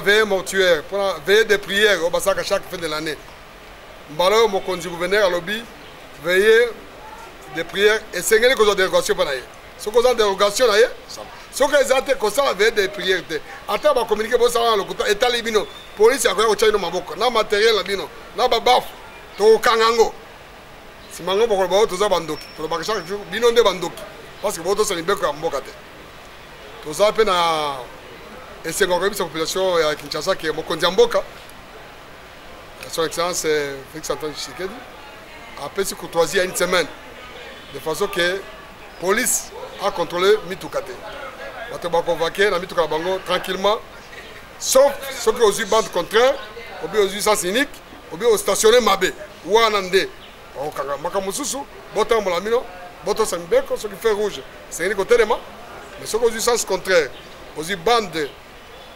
Veillée mortuaire, mpona veillée de prière oyo basalaka chaque fin de l'année. Mbala oyo mokonzi gouverneur alobi veillée de prière esengeli kozwa dérogation mpo na ye. Soki oza dérogation na ye, soki eza te, kosala veillée de prière te. Ata bacommunike bosala na lokuta, etali bino. Polisi akoya kotya bino maboko na materiel na bino na babafu, tokokanga yango. Nsima yango bokoloba oyo toza bandoki. Tolobaka chaque jour, bino nde bandoki, parce que botosa mibeko ya mboka te. Toza mpe na esengo ya koyebisa population ya Kinshasa ke mokonzi ya mboka, Son Excellence Félix Antoine Tshisekedi, apesi courtoisie ya une semaine de façon que police acontrôle mituka te. Bato bakovake na mituka na bango tranquillement, sauf soki ozwi bande contraire, obi ozwi sens unique, obi ostationne mabe, wana nde bakokanga. Makambo mosusu, botambola bino, botosa mibeko. Soki feu rouge, esengeli kotelema, mais soki ozwi sens contraire, ozwi bande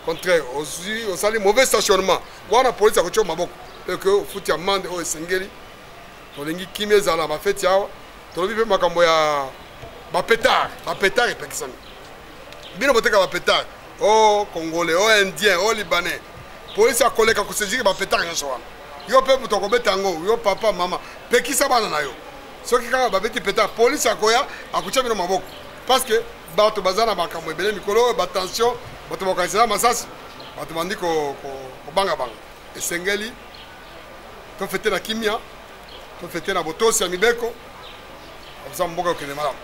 contraire, ozwi osali mauvais stationnement, wana polisi akotia maboko mpe ke ofuti amande oyo esengeli. Tolingi kimia ezala na bafeti awa. Tolobi mpe makambo ya bapetard. Bapetard epekisami. Bino boteka bapetard, o Congolais, o Indien, o Libanais, polisi akoleka kosaisir bapetard nyonso wana. Yo mpe moto akobeta yango, yo papa, mama, pekisa bana na yo. Soki kaka babeti petard, polisi akoya, akotya bino maboko, parce que bato baza na makambo ebele mikolo oyo, batension, bato bakokanisela masasi, bato bandi kobangabanga. Esengeli tofete na kimia, tofete na botosi ya mibeko, akosa mboka kokende malamu.